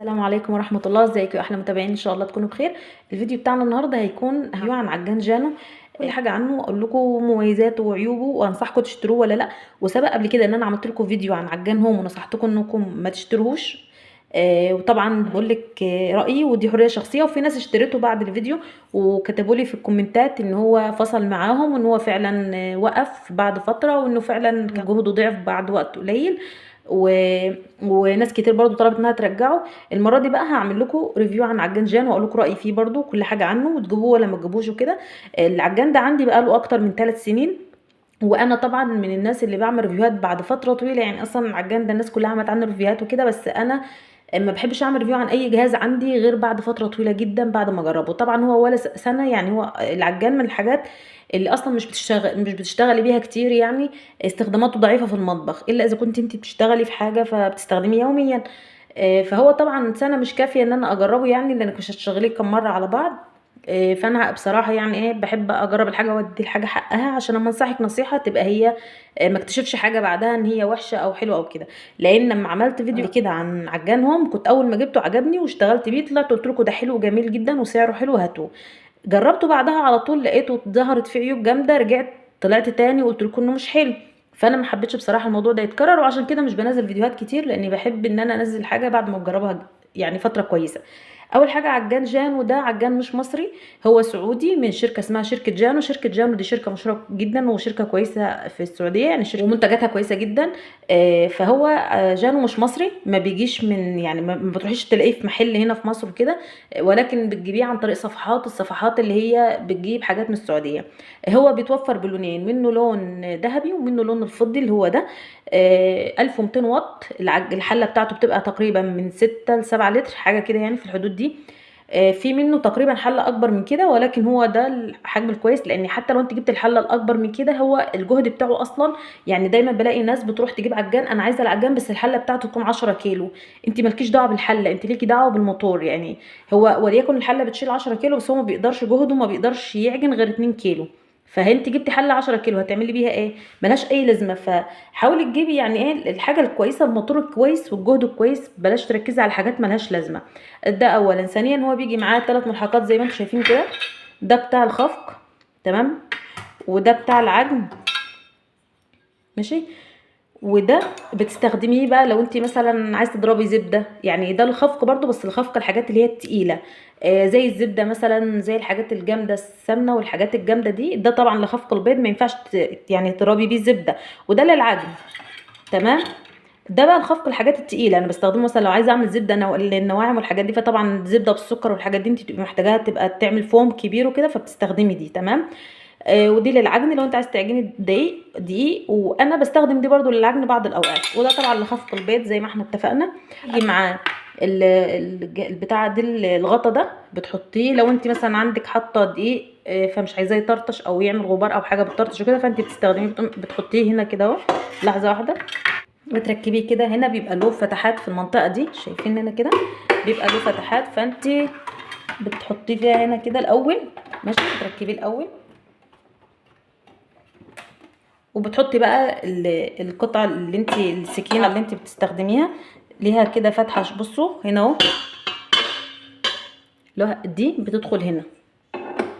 السلام عليكم ورحمة الله. ازيكم يا احلى متابعين؟ ان شاء الله تكونوا بخير. الفيديو بتاعنا النهارده هيكون review عن عجان جانو، كل حاجة عنه، اقول لكم مميزاته وعيوبه وانصحكم تشتروه ولا لا. وسبق قبل كده ان انا عملت لكم فيديو عن عجان هوم ونصحتكم انكم ما تشتروهوش، وطبعا بقول لك رايي ودي حرية شخصية. وفي ناس اشتريته بعد الفيديو وكتبوا لي في الكومنتات ان هو فصل معاهم وان هو فعلا وقف بعد فترة وانه فعلا كان جهده ضعف بعد وقت قليل، وناس كتير برضو طلبت انها ترجعه. المرة دي بقى هعمل لكم review عن عجان جانو واقول لكم رايي فيه برضو، كل حاجة عنه وتجيبوه ولا ما تجيبوش وكده. العجان ده عندي بقى له اكتر من 3 سنين، وانا طبعا من الناس اللي بعمل review هات بعد فترة طويلة. يعني اصلا العجان ده الناس كلها عملت عنه review هات وكده، بس انا ما بحبش اعمل review عن اي جهاز عندي غير بعد فترة طويلة جدا بعد ما اجربه. طبعا هو ولا سنة، يعني هو العجان من الحاجات اللي اصلا مش بتشتغلي بيها كتير، يعني استخداماته ضعيفة في المطبخ الا اذا كنت انت بتشتغلي في حاجة فبتستخدميه يوميا. فهو طبعا سنة مش كافيه ان انا اجربه، يعني لانك مش هتشتغليه كم مرة على بعض. فانا بصراحة يعني ايه، بحب اجرب الحاجة وادي الحاجة حقها، عشان لما انصحك نصيحة تبقى هي ما اكتشفش حاجة بعدها ان هي وحشة او حلوة او كده. لان لما عملت فيديو كده عن عجانهم كنت اول ما جبته عجبني واشتغلت بيه، طلعت قلت لكم ده حلو وجميل جدا وسعره حلو هاتوه. جربته بعدها على طول لقيته ظهرت فيه عيوب جامدة، رجعت طلعت تاني وقلت لكم انه مش حلو. فانا ما حبيتش بصراحة الموضوع ده يتكرر، وعشان كده مش بنزل فيديوهات كتير، لاني بحب ان انا انزل حاجة بعد ما اجربها يعني فترة كويسة. اول حاجة عجان جانو ده عجان مش مصري، هو سعودي من شركة اسمها شركة جانو. شركة جانو دي شركة مشهورة جدا وشركه كويسة في السعودية، يعني شركة ومنتجاتها كويسة جدا. فهو جانو مش مصري، ما بيجيش من يعني ما بتروحيش تلاقيه في محل هنا في مصر وكده، ولكن بتجيبيه عن طريق صفحات، الصفحات اللي هي بتجيب حاجات من السعودية. هو بيتوفر بلونين، منه لون ذهبي ومنه لون الفضي اللي هو ده. 1200 واط. الحلة بتاعته بتبقى تقريبا من 6 ل 7 لتر حاجة كده، يعني في الحدود دي. في منه تقريبا حله اكبر من كده، ولكن هو ده الحجم الكويس، لان حتى لو انت جبت الحلة الاكبر من كده هو الجهد بتاعه اصلا. يعني دايما بلاقي ناس بتروح تجيب عجان، انا عايزه العجان بس الحلة بتاعته تكون 10 كيلو. انت مالكيش دعوه بالحله، انت ليكي دعوه بالموتور. يعني هو وليكن الحلة بتشيل 10 كيلو، بس هو ما بيقدرش جهده، ما بيقدرش يعجن غير 2 كيلو. فانت جبتي حله 10 كيلو هتعملي بيها ايه؟ ملهاش اي لازمه. فحاولي تجيبي يعني ايه الحاجة الكويسة، الموتور الكويس والجهد الكويس، بلاش تركزي على حاجات ملهاش لازمه. ده اولا. ثانيا هو بيجي معاه 3 ملحقات زي ما انتم شايفين كده، ده بتاع الخفق تمام، وده بتاع العجن ماشي، وده بتستخدميه بقى لو انت مثلا عايزه تضربي زبدة. يعني ده الخفق برضو، بس الخفق الحاجات اللي هي التقيله، زي الزبدة مثلا، زي الحاجات الجامدة، السمنة والحاجات الجامدة دي. ده طبعا لخفق البيض، ما ينفعش يعني تضربي بيه زبدة. وده للعجن تمام. ده بقى الخفق الحاجات التقيله، انا بستخدمه مثلا لو عايزه اعمل زبدة للنواعم والحاجات دي. فطبعا الزبدة بالسكر والحاجات دي انت بتبقي محتاجاها تبقى تعمل فوم كبير وكده، فبتستخدمي دي تمام. ودي للعجن لو انت عايز تعجني دقيق، وانا بستخدم دي برضو للعجن بعض الاوقات. وده طبعا لخفق البيض زي ما احنا اتفقنا. يجي معاه البتاع دي، الغطا ده بتحطيه لو انت مثلا عندك حاطه دقيق، فمش عايزاه يطرطش او يعمل غبار او حاجة بتطرطش وكده، فانت بتستخدميه بتحطيه هنا كده اهو. لحظة واحدة، بتركبيه كده هنا، بيبقى له فتحات في المنطقة دي، شايفين هنا كده بيبقى له فتحات، فانت بتحطيه فيها هنا كده الاول ماشي، بتركبيه الاول، وبتحطي بقى القطعة اللي انت، السكينة اللي انت بتستخدميها ليها كده فتحه، بصوا هنا اهو، دي بتدخل هنا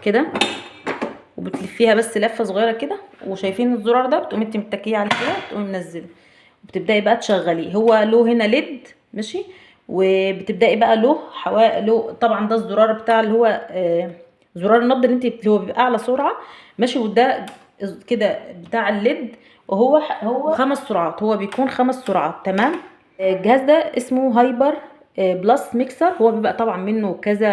كده، وبتلفيها بس لفه صغيرة كده، وشايفين الزرار ده بتقومي انت متكيه عليه كده، بتقومي منزله، وبتبداي بقى تشغليه. هو له هنا ليد ماشي، وبتبداي بقى له له طبعا ده الزرار بتاع اللي هو زرار النبض اللي انت اللي هو بيبقى اعلى سرعة ماشي، وده كده بتاع الليد، وهو هو 5 سرعات، هو بيكون 5 سرعات تمام. الجهاز ده اسمه Hyper Plus mixer. هو بيبقى طبعا منه كذا،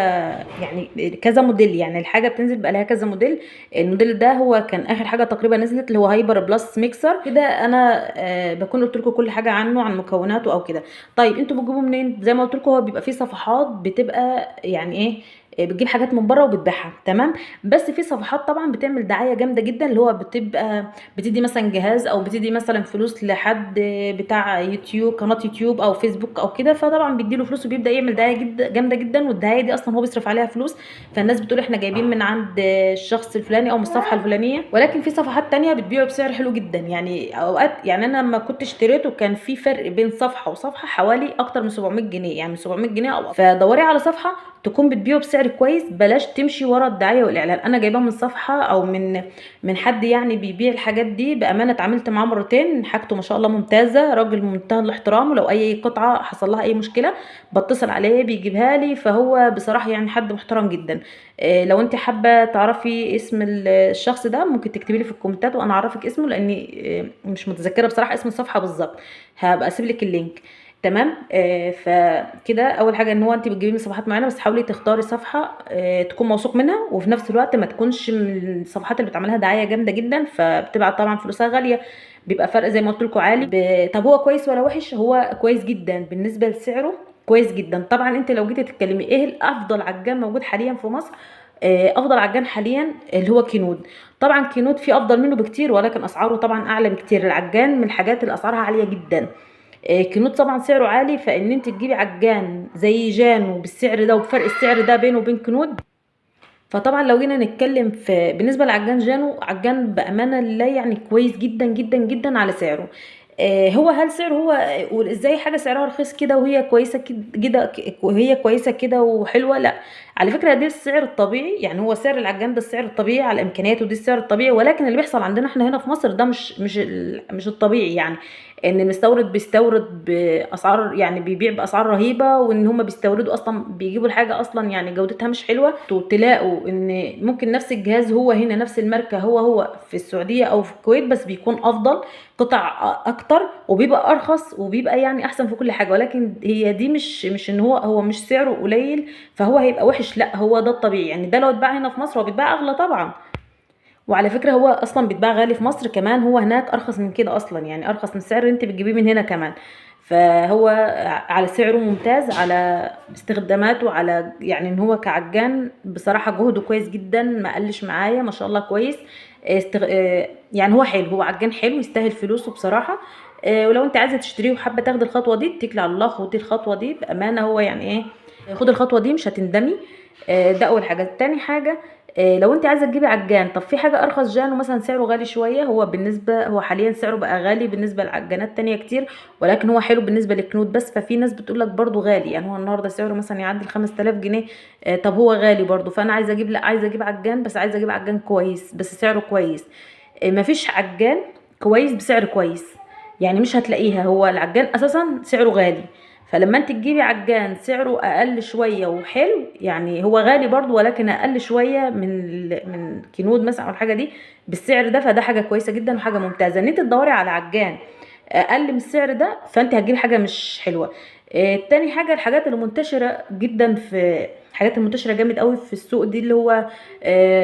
يعني كذا موديل، يعني الحاجة بتنزل بقى لها كذا موديل. الموديل ده هو كان اخر حاجة تقريبا نزلت، اللي هو Hyper Plus mixer كده. انا بكون قلت لكم كل حاجة عنه، عن مكوناته او كده. طيب انتوا بتجيبوه منين؟ زي ما قلت لكم هو بيبقى فيه صفحات بتبقى يعني ايه، بتجيب حاجات من بره وبتبيعها، تمام. بس في صفحات طبعا بتعمل دعاية جامدة جدا، اللي هو بتبقى بتدي مثلا جهاز او بتدي مثلا فلوس لحد بتاع يوتيوب، قناة يوتيوب او فيسبوك او كده، فطبعا بيديله فلوس وبيبدا يعمل دعاية جدا جامدة جدا، والدعايه دي اصلا هو بيصرف عليها فلوس، فالناس بتقول احنا جايبين من عند الشخص الفلاني او من الصفحة الفلانية. ولكن في صفحات تانية بتبيعه بسعر حلو جدا، يعني اوقات يعني انا لما كنت اشتريته كان في فرق بين صفحة وصفحه حوالي اكتر من 700 جنيه، يعني من 700 جنيه او. فدوري على صفحة تكون بتبيعه بسعر كويس، بلاش تمشي ورا الدعاية والاعلان. انا جايباه من صفحة او من حد يعني بيبيع الحاجات دي، بامانه اتعاملت معاه مرتين، حاجته ما شاء الله ممتازة، راجل منتهى الاحترام، ولو اي قطعه حصل لها اي مشكلة بتصل عليه بيجيبها لي، فهو بصراحة يعني حد محترم جدا. لو انت حابة تعرفي اسم الشخص ده ممكن تكتبي لي في الكومنتات وانا اعرفك اسمه، لاني مش متذكرة بصراحة اسم الصفحة بالظبط، هبقى اسيب لك ال link، تمام. فكده اول حاجة ان هو انت بتجيبي من صفحات معينة، بس حاولي تختاري صفحة تكون موثوق منها، وفي نفس الوقت ما تكونش من الصفحات اللي بتعملها دعاية جامدة جدا، فبتبقى طبعا فلوسها غالية، بيبقى فرق زي ما قلت لكم عالي. طب هو كويس ولا وحش؟ هو كويس جدا بالنسبة لسعره، كويس جدا. طبعا انت لو جيتي تتكلمي ايه الافضل عجان موجود حاليا في مصر، افضل عجان حاليا اللي هو كينود. طبعا كينود فيه افضل منه بكتير، ولكن اسعاره طبعا اعلى بكتير. العجان من الحاجات اللي اسعارها عالية جدا، كينود طبعا سعره عالي، فان انت تجيبي عجان زي جانو بالسعر ده وبفرق السعر ده بينه وبين كينود. فطبعا لو جينا نتكلم في بالنسبة لعجان جانو، عجان بامانه لا يعني كويس جدا جدا جدا على سعره. هو هل سعره هو ازاي حاجة سعرها رخيص كده وهي كويسة كده، وهي كويسة كده وحلوه؟ لا على فكرة ده السعر الطبيعي، يعني هو سعر العجان ده السعر الطبيعي على امكانياته، دي السعر الطبيعي. ولكن اللي بيحصل عندنا احنا هنا في مصر ده مش الطبيعي، يعني ان المستورد بيستورد باسعار، يعني بيبيع باسعار رهيبة، وان هم بيستوردوا اصلا بيجيبوا الحاجة اصلا يعني جودتها مش حلوة. تلاقوا ان ممكن نفس الجهاز هو هنا نفس الماركة هو في السعودية او في الكويت، بس بيكون افضل، قطع اكتر، وبيبقى ارخص، وبيبقى يعني احسن في كل حاجة. ولكن هي دي مش ان هو مش سعره قليل فهو هيبقى وحش، لا هو ده الطبيعي، يعني ده لو اتباع هنا في مصر هو بيتباع اغلى طبعا. وعلى فكرة هو اصلا بيتباع غالي في مصر كمان، هو هناك ارخص من كده اصلا، يعني ارخص من السعر اللي انت بتجيبيه من هنا كمان. فهو على سعره ممتاز، على استخداماته، على يعني ان هو كعجان بصراحة جهده كويس جدا، ما قلش معايا ما شاء الله كويس. يعني هو حلو، هو عجان حلو يستاهل فلوسه بصراحة. ولو انت عايزة تشتريه وحابة تاخدي الخطوة دي، اتكلي على الله، خدي الخطوة دي بأمانة، هو يعني ايه، خدي الخطوة دي مش هتندمي. ده اول حاجة. تاني حاجة، لو انت عايزه تجيبي عجان، طب في حاجة ارخص جانو مثلا سعره غالي شوية، هو بالنسبة هو حاليا سعره بقى غالي بالنسبة لعجانات تانية كتير، ولكن هو حلو بالنسبة للكنود بس. ففي ناس بتقول لك برده غالي، يعني هو النهارده سعره مثلا يعدي 5000 جنيه، طب هو غالي برده، فانا عايزه اجيب، لا عايزه اجيب عجان، بس عايزه اجيب عجان كويس بس سعره كويس. مفيش عجان كويس بسعر كويس، يعني مش هتلاقيها، هو العجان اساسا سعره غالي. فلما انت تجيبي عجان سعره اقل شوية وحلو، يعني هو غالي برضو ولكن اقل شوية من كينود مثلا او الحاجة دي بالسعر ده، فده حاجة كويسة جدا وحاجه ممتازة. ان انت تدوري على عجان اقل من السعر ده فانت هتجيبي حاجة مش حلوة. تاني حاجة، الحاجات اللي منتشرة جدا في الحاجات المنتشرة جامد قوي في السوق دي، اللي هو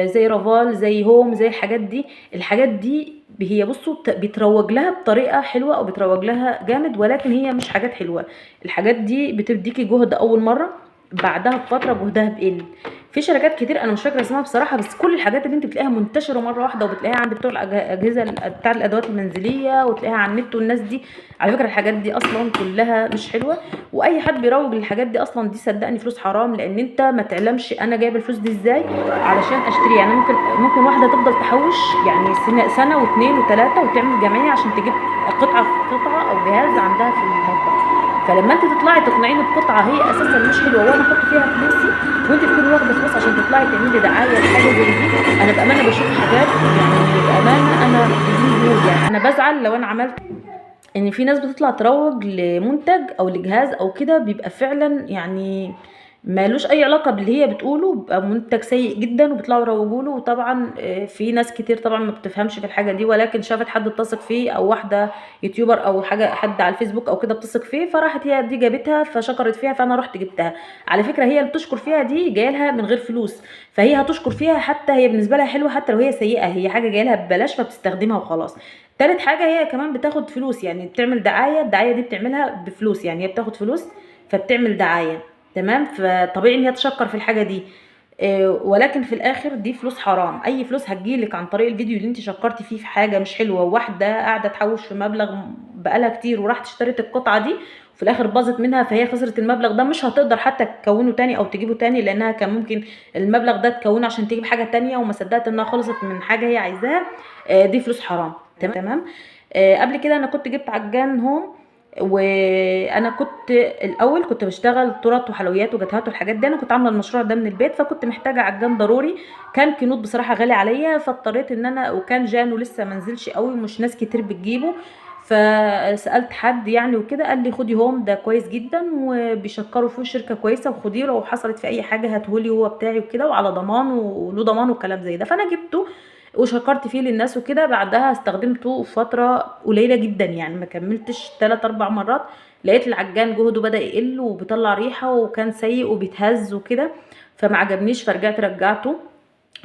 زي رافال، زي هوم، زي الحاجات دي. الحاجات دي هي بصوا بتروج لها بطريقة حلوة او بتروج لها جامد، ولكن هي مش حاجات حلوة. الحاجات دي بتديكي جهد اول مرة، بعدها بفترة جهدها بيقل. في شركات كتير انا مش فاكره اسمها بصراحة، بس كل الحاجات اللي انت بتلاقيها منتشرة مرة واحدة، وبتلاقيها عند بتوع الاجهزة بتاع الادوات المنزلية، وتلاقيها على النت والناس دي، على فكرة الحاجات دي اصلا كلها مش حلوة، واي حد بيروج للحاجات دي اصلا دي صدقني فلوس حرام، لان انت ما تعلمش انا جايبه الفلوس دي ازاي علشان اشتري. يعني ممكن واحدة تفضل تحوش يعني سنة واثنين وثلاثة وتعمل جمعية عشان تجيب قطعه في قطعه او جهاز عندها في المطبخ. فلما انت تطلعي تقنعيني بقطعه هي اساسا مش حلوة وانا احط فيها فلوسي، وانت تكوني واخده فلوس عشان تطلعي تعملي دعاية لحاجة زي دي، انا بامانه بشوف حاجات يعني بامانه انا بدون يعني انا بزعل لو انا عملت ان في ناس بتطلع تروج لمنتج او لجهاز او كده، بيبقى فعلا يعني مالوش اي علاقة باللي هي بتقوله، بيبقى منتج سيء جدا وبيطلعوا يروجوا له. وطبعا في ناس كتير طبعا ما بتفهمش في الحاجة دي، ولكن شافت حد بتثق فيه او واحدة يوتيوبر او حاجة حد على الفيسبوك او كده بتثق فيه، فراحت هي دي جابتها فشكرت فيها، فانا رحت جبتها. على فكرة هي اللي بتشكر فيها دي جاية لها من غير فلوس، فهي هتشكر فيها حتى هي بالنسبة لها حلوة، حتى لو هي سيئه، هي حاجة جاية لها ببلاش فبتستخدمها وخلاص. تالت حاجة هي كمان بتاخد فلوس، يعني بتعمل دعاية، الدعاية دي بتعملها بفلوس، يعني هي بتاخد فلوس فبتعمل دعاية، تمام. فطبيعي ان هي تشكر في الحاجة دي. ولكن في الاخر دي فلوس حرام. اي فلوس هتجيلك عن طريق الفيديو اللي انت شكرتي فيه في حاجة مش حلوة، وواحدة قاعدة تحوش في مبلغ بقالها كتير وراحت اشترت القطعة دي وفي الاخر باظت منها، فهي خسرت المبلغ ده، مش هتقدر حتى تكونه تاني او تجيبه تاني، لانها كان ممكن المبلغ ده تكونه عشان تجيب حاجة تانية، وما صدقت انها خلصت من حاجة هي عايزاها. دي فلوس حرام. تمام. قبل كده انا كنت جبت عجان هوم، وانا كنت الاول كنت بشتغل تورت وحلويات وجاتوهات والحاجات دي، انا كنت عامله المشروع ده من البيت، فكنت محتاجه عجان ضروري. كان كنود بصراحة غالي عليا، فاضطريت ان انا، وكان جانو لسه ما نزلش قوي ومش ناس كتير بتجيبه، فسالت حد يعني وكده، قال لي خدي هوم ده كويس جدا وبيشكروا فيه، شركة كويسة، وخديه لو حصلت في اي حاجة هاتهولي هو بتاعي وكده، وعلى ضمان وله ضمان وكلام زي ده. فانا جبته وشكرت فيه للناس وكده. بعدها استخدمته فترة قليلة جدا، يعني ما كملتش 3-4 مرات، لقيت العجان جهده بدأ يقل وبيطلع ريحة وكان سيء وبيتهز وكده، فما عجبنيش، فرجعت رجعته.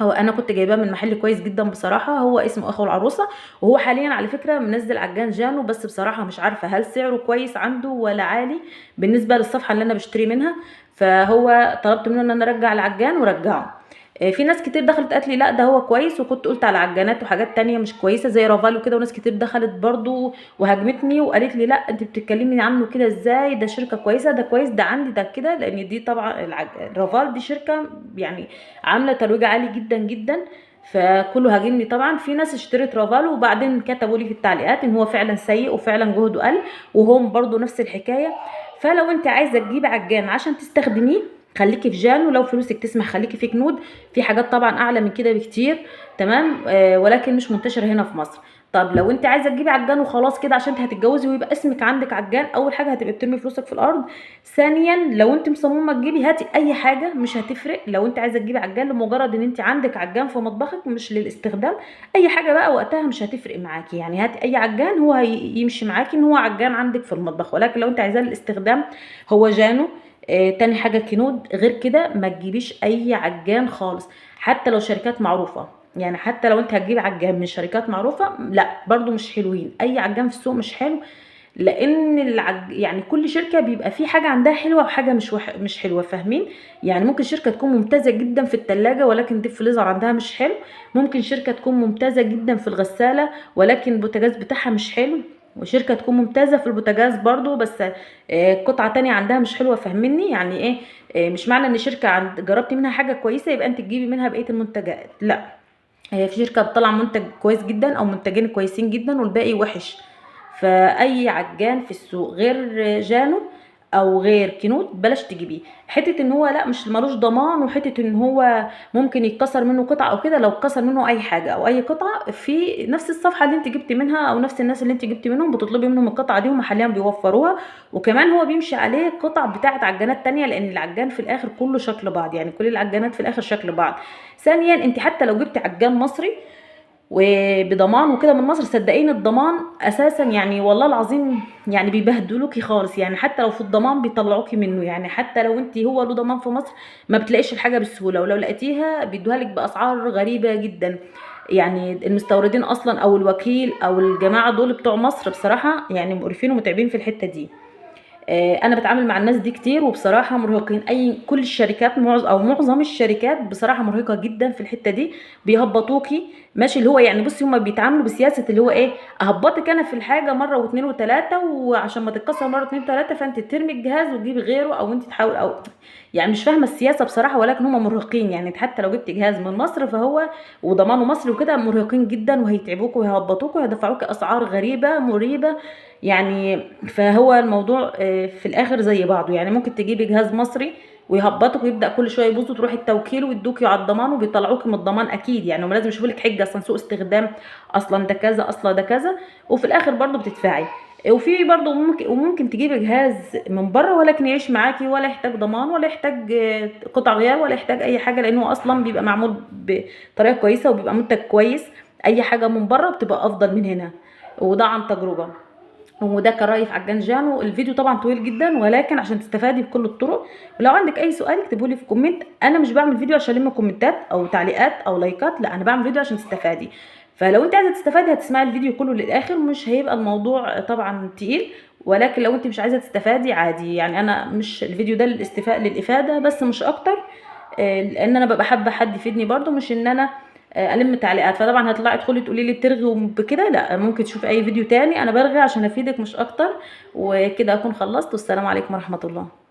هو انا كنت جايباه من محل كويس جدا بصراحة، هو اسمه اخو العروسة، وهو حاليا على فكرة منزل عجان جانو، بس بصراحة مش عارفة هل سعره كويس عنده ولا عالي بالنسبة للصفحة اللي انا بشتري منها. فهو طلبت منه ان انا ارجع العجان ورجعه. في ناس كتير دخلت قالت لي لا ده هو كويس، وكنت قلت على عجانات وحاجات تانية مش كويسة زي رافال وكده، وناس كتير دخلت برضو وهاجمتني وقالت لي لا انت بتتكلمي عنه كده ازاي، ده شركة كويسة، ده كويس، ده عندي، ده كده. لان دي طبعا رافال دي شركة يعني عاملة ترويج عالي جدا جدا، فكله هاجمني. طبعا في ناس اشترت رافال وبعدين كتبوا لي في التعليقات ان هو فعلا سيء وفعلا جهده قل، وهم برضو نفس الحكاية. فلو انت عايزة تجيب عجان عشان تستخدميه خليكي في جانو، لو فلوسك تسمح خليكي في كنود، في حاجات طبعا اعلى من كده بكتير. تمام. ولكن مش منتشرة هنا في مصر. طب لو انت عايزه تجيبي عجان وخلاص كده عشان انت هتتجوزي ويبقى اسمك عندك عجان، اول حاجة هتبقي بترمي فلوسك في الارض. ثانيا لو انت مصممه تجيبي هاتي اي حاجة مش هتفرق. لو انت عايزه تجيبي عجان لمجرد ان انت عندك عجان في مطبخك مش للاستخدام، اي حاجة بقى وقتها مش هتفرق معاكي، يعني هاتي اي عجان هو يمشي معاكي ان هو عجان عندك في المطبخ. ولكن لو انت عايزاه للاستخدام هو جانو. تاني حاجة كنود. غير كده ما تجيبيش اي عجان خالص، حتى لو شركات معروفة. يعني حتى لو انت هتجيب عجان من شركات معروفة لا برضو مش حلوين، اي عجان في السوق مش حلو، لان يعني كل شركة بيبقى في حاجة عندها حلوة وحاجه مش حلوة، فاهمين؟ يعني ممكن شركة تكون ممتازة جدا في التلاجة ولكن deep freezer عندها مش حلو، ممكن شركة تكون ممتازة جدا في الغسالة ولكن البوتاجاز بتاعها مش حلو، وشركه تكون ممتازة في البوتاجاز برضو بس قطعه تانية عندها مش حلوة، فاهميني؟ يعني ايه؟ مش معنى ان شركة جربتي منها حاجة كويسة يبقى انت تجيبي منها بقية المنتجات، لا. هي في شركة بتطلع منتج كويس جدا او منتجين كويسين جدا والباقي وحش. فاي عجان في السوق غير جانو او غير كنود بلاش تجيبيه. حتة ان هو لا مش ملوش ضمان، وحتة ان هو ممكن يتكسر منه قطعه او كده، لو اتكسر منه اي حاجة او اي قطعه في نفس الصفحة اللي انت جبتي منها او نفس الناس اللي انت جبتي منهم بتطلبي منهم القطعة دي، هم حاليا بيوفروها. وكمان هو بيمشي عليه قطع بتاعه عجانات تانية، لان العجان في الاخر كله شكل بعض، يعني كل العجانات في الاخر شكل بعض. ثانيا انت حتى لو جبتي عجان مصري وبضمان وكده من مصر، صدقيني الضمان اساسا يعني والله العظيم يعني بيبهدلوكي خالص، يعني حتى لو في الضمان بيطلعوكي منه، يعني حتى لو انت هو له ضمان في مصر ما بتلاقيش الحاجة بالسهولة، ولو لقيتيها بيدوها لك باسعار غريبة جدا. يعني المستوردين اصلا او الوكيل او الجماعة دول بتوع مصر بصراحة يعني مقرفين ومتعبين في الحتة دي. انا بتعامل مع الناس دي كتير وبصراحة مرهقين. اي كل الشركات او معظم الشركات بصراحة مرهقة جدا في الحتة دي، بيهبطوكي ماشي، اللي هو يعني بصي هما بيتعاملوا بسياسة اللي هو ايه، اهبطك انا في الحاجة مرة واثنين وثلاثة، وعشان ما تتكسر مرة واثنين وثلاثة فانت ترمي الجهاز وتجيبي غيره، او انت تحاول، او يعني مش فاهمه السياسة بصراحة، ولكن هما مرهقين. يعني حتى لو جبت جهاز من مصر فهو وضمانه مصري وكده مرهقين جدا، وهيتعبوك وهيهبطوك وهيدفعوك اسعار غريبة مريبه يعني. فهو الموضوع في الاخر زي بعضه، يعني ممكن تجيبي جهاز مصري ويهبطك ويبدا كل شوية يبوظ، وتروحي التوكيل ويدوكي على الضمان وبيطلعوكي من الضمان اكيد، يعني هم لازم يشوفوا لك حجه، اصلا سوء استخدام، اصلا ده كذا، اصلا ده كذا، وفي الاخر برضو بتدفعي. وفي برضو ممكن تجيبي جهاز من بره ولكن يعيش معاكي ولا يحتاج ضمان ولا يحتاج قطع غيار ولا يحتاج اي حاجة، لانه اصلا بيبقى معمول بطريقة كويسة وبيبقى منتج كويس. اي حاجة من بره بتبقى افضل من هنا، وده عن تجربه. وده كان رايي في عجان جانو. الفيديو طبعا طويل جدا، ولكن عشان تستفادي بكل الطرق. ولو عندك اي سؤال اكتبوا لي في comment. انا مش بعمل فيديو عشان الم كومنتات او تعليقات او لايكات، لا انا بعمل فيديو عشان تستفادي. فلو انت عايزه تستفادي هتسمعي الفيديو كله للاخر، مش هيبقى الموضوع طبعا تقيل. ولكن لو انت مش عايزه تستفادي عادي، يعني انا مش الفيديو ده للافاده بس مش اكتر. لان انا ببقى حابة حد يفيدني برده، مش ان انا الم تعليقات. فطبعا هتطلعي تدخلي تقولي لي بترغي وبكده، لا، ممكن تشوفي اي فيديو تاني، انا برغي عشان افيدك مش اكتر. وكده اكون خلصت، والسلام عليكم ورحمة الله.